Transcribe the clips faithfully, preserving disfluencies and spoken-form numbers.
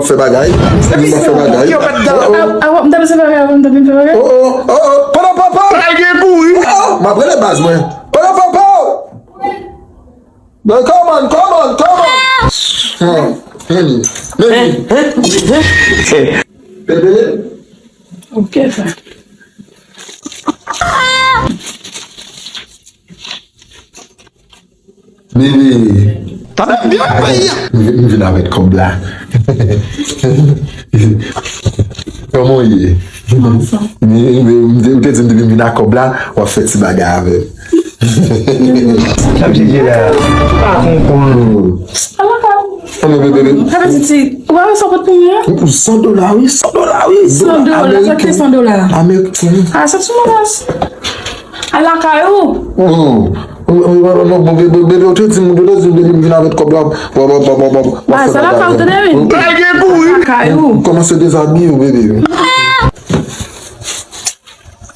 Fè bagay. Vin pa fè bagay. Oh, oh. Ah, ah, m t ap fè bagay, m t ap fè bagay. Oh, oh, oh, oh. Polo, popo. Pral gen kouri. Oh, oh. M ap rele baz mwen. Polo, popo. Come on, come on, come on. Hmm. Meni. Meni. Bebe. Ok, sa. Bebe. Talè byen peyi a. M vin, m vin avèk kòb la. Kòman w ye? Ou te di m depi m vin ak kòb la, w ap fè ti bagay avè m. Sa m chèche la. Pa konprann. Ala ka. Anmè, bebe. Sa vle di ti, ou pa wè sa pot pou mwen? San dola, wi, san dola, wi. San dola, sa ki san dola? Ameriken. Ah, sa sou mwen. Al lakay ou. Non, non, non, non, bebe, ou te di m, ou te di m depi m vin avèk kòb la, w ap, w ap, w ap, w ap, w ap fè bagay avè m. Al lakay ou, tande, wi. Al lakay ou. Kòmanse dezabiye w, bebe.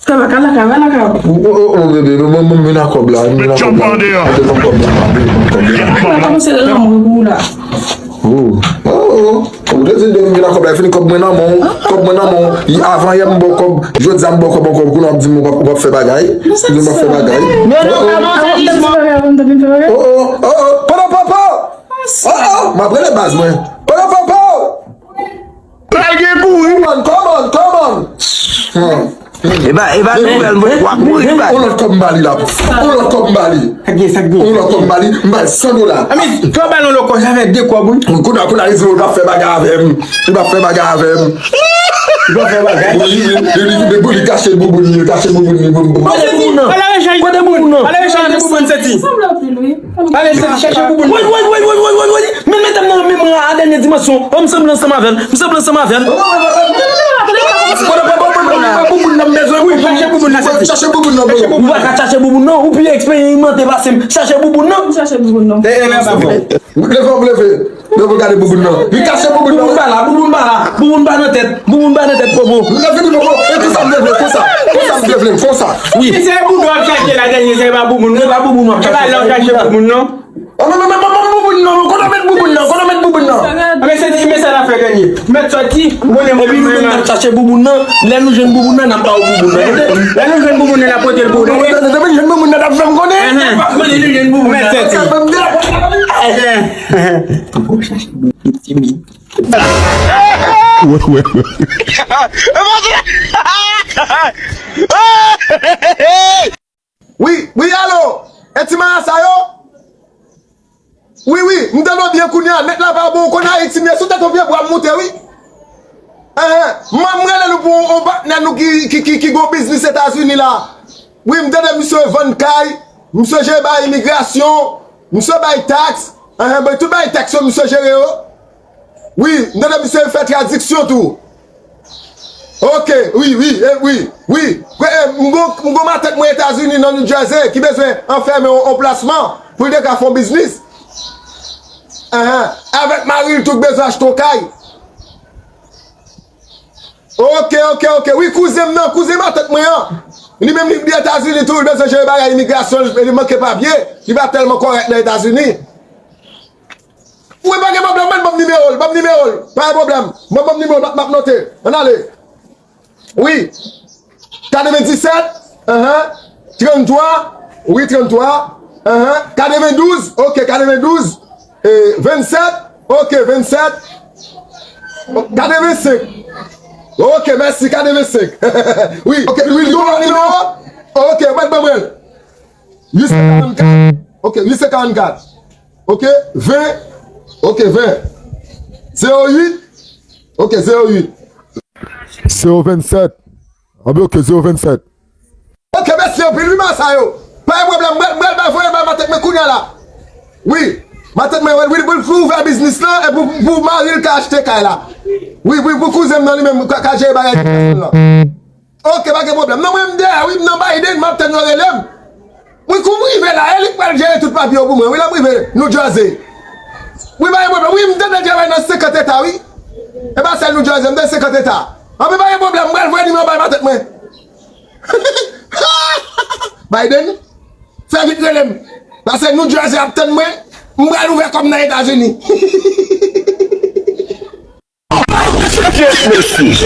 Al lakay, al lakay, al lakay ou. Oh, oh, oh, bebe, mwen, mwen, m vin ak kòb la, m vin ak kòb la. M te pran kòb la, m vin ak kòb la. Ou pa kòmanse lanmou pou ou la. Oh, oh, oh. Ou te di depi m vin ak kòb la, fini kòb mwen nan men w, kòb mwen nan men w. Avan yè m ba w kòb, jodi a m ba w kòb ankò, kounye a w ap di m ou p ap, ou p ap fè bagay. Ou di m p ap fè bagay. Non, non, non, non, non. Oh, oh, oh, oh, polo, popo. Oh, oh, m ap rele baz mwen. Polo, popo. Pral gen kouri. Come on, come on, come on. Hmm. E pa, e pa nouvèl, mwen, w ap mouri, baz. On lòt kòb m ba li la. On lòt kòb m ba li. Sa k gen, sa k gen? On lòt kòb m ba li, m ba l san dola. A, men, kòb ba l on lòt kòb, sa fè de kòb, wi. Kounye a, kounye a, li di m, li p ap fè bagay avè m. Li p ap fè bagay avè m. Li p ap fè bagay. Li, li, li, li, li, li kache bouboun li, li kache bouboun li. Kote bouboun nan? Kote bouboun nan? Kote bouboun nan? Sanble anpil, wi. Ale, chache bouboun. Woy, woy, woy. Men medam nan renmen mwen a dènye dimansyon. An m sanble ansanm avè l. M sanble ansanm avè l. Bouboun nan m bezwen, wi. Chache bouboun nan, sèti. Chache bouboun nan. Ou pa ka chache bouboun nan. Ou pi eksperimante pase m. Chache bouboun nan. Chache bouboun nan. E, e, leve, leve. Leve, leve. Leve, gade bouboun nan. Li kache bouboun nan. Bouboun pa la, bouboun pa la. Bouboun pa nan tèt. Bouboun pa nan tèt, popo. Leve, popo. E konsa m te vle, konsa. Konsa m te vle, konsa. Wi. Se bouboun w ap chache la, dènye, se pa bouboun. Se pa bouboun w ap chache. Se pa la w chache bouboun, non. Oh, non, non, non, non, non, bouboun nan, kote w met bouboun nan, kote w met bouboun nan? A, men se, men sa n ap fè, dènye. Mèt sòti, ou konnen mwen menm. Epi nou menm n ap chache bouboun nan, lè nou jwenn bouboun nan, n ap ba w bouboun nan. Lè nou jwenn bouboun nan, n ap pote l pou ou. Depi nou jwenn bouboun nan, n ap fè m konnen. Mwen konnen nou jwenn bouboun nan. Mèt sòti. Wè, wè, wè. Wi, wi, alo! E ti marasa yo? Wi, wi, m tande w byen kounye a, nèt la pa bon, ou konn Ayiti m ye, sou tèt yon vye bwa m moute, wi. Enhen, m, m rele nou pou yon, yon patnè nou ki, ki, ki, ki gen yon biznis Etazini la. Wi, m tande misye vann kay, misye jere bagay imigrasyon, misye bay taks, enhen, bay tout bagay taks yo, misye jere yo. Wi, m tande misye fè tradiksyon tou. Ok, wi, wi, e, wi, wi. Kwe, e, m gon, m gon matant mwen Etazini nan New Jersey ki bezwen anfèmen yon, yon plasman pou l te ka fè yon biznis. Enhen. Avèk mari l tou k bezwen achte yon kay. Ok, ok, ok. Wi, kouzen m nan, kouzen matant mwen an. Li menm li, li Etazini tou, li bezwen jere bagay imigrasyon, li, li manke papye. Li pa tèlman kòrèk nan Etazini. Wi, pa gen pwoblèm, mwen, ban m nimewo l, ban m nimewo l. Pa gen pwoblèm. Mwen, ban m nimewo l, m ap, m ap note. Ann ale. Wi. Katrevendisèt, enhen. Tranntwa, wi, tranntwa. Enhen. Katrevendouz, ok, katrevendouz. E, vennsèt, ok, vennsèt. Katrevensenk. Ok, mèsi, katrevensenk. Wi, ok, wi, wi, nimewo. Ok, mwen, ban mwen. Uit san karannkat. Ok, uit san karannkat. Ok, ven. Ok, ven. Zewo uit. Ok, zewo uit. Zewo vennsèt. Anben, ok, zewo vennsèt. Ok, mèsi anpil, wi, masa yo. Pa gen pwoblèm, mwen, mwen, mwen voye bay matant mwen kounye a la. Wi, matant mwen, wi, wi, pou, pou ouvè biznis lan, e pou, pou mari l ka achte kay la. Wi, wi, pou kouzen m nan li menm, ka, ka jere bagay imigrasyon lan. Ok, pa gen pwoblèm. Non, mwen, m dèyè, wi, m nan Biden, m ap tann yo rele m. Wi, kou m rive la, e li k pral jere tout papye yo pou mwen. Wi, lè m rive New Jersey. Wi, pa gen pwoblèm. Wi, m tande l travay nan senkant eta, wi. E pa sèl New Jersey, m tande senkant eta. Anben, pa gen pwoblèm, m pral voye nimewo bay matant mwen. Biden, fè vit rele m. Paske New Jersey ap tann mwen, m pral ouvè kò m nan Etazini. Kèt mesye.